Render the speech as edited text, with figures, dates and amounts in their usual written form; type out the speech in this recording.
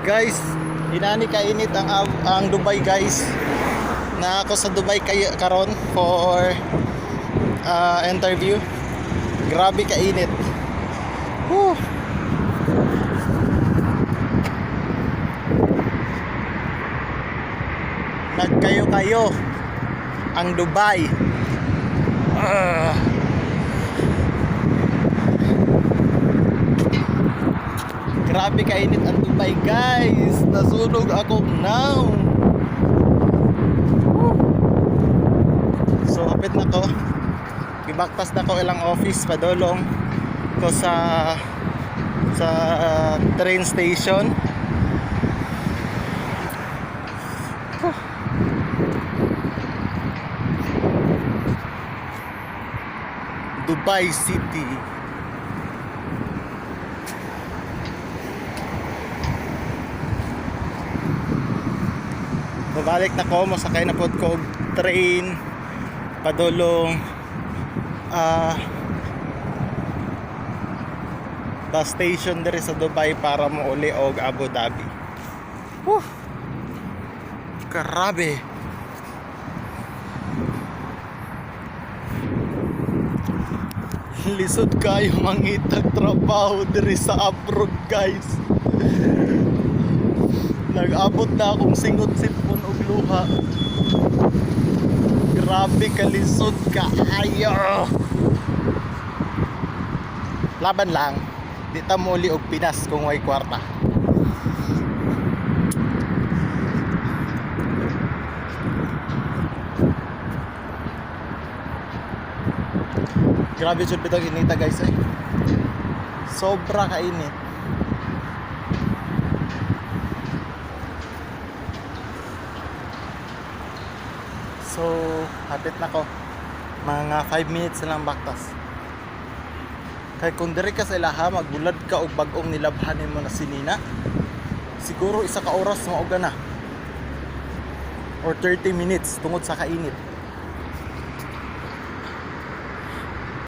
Guys, inani kainit ang Dubai, guys. Na ako sa Dubai kay karon for interview. Grabe kainit. Whew. Nagkayo-kayo ang Dubai. Ah. Grabe kainit ang Dubai, guys. Nasunog ako now. Woo. So hapit na ko. Gibaktas na ko ilang office padulong ko sa train station. Whew. Dubai City. Babalik na ko, mosakay na pod ko og train padulong bus station diri sa Dubai para mo uli og Abu Dhabi. Whew! Grabe. Lisod kayo mangitag trabaho diri sa abroad, guys. Nag-abot na akong singot sipon og luha. Grabe kalisod kaayo. Laban lang. Di ta mo-uli og Pinas kung way kwarta. Grabe jud bitong inita, guys, eh. Sobra kainit. So, hapit na ko. Mga 5 minutes na lang baktas. Kay kung diri ka sa ilaha, magbulad ka og bag-ong nilabhan nimo na sinina. Siguro isa ka oras mauga na. Or 30 minutes tungod sa kainit.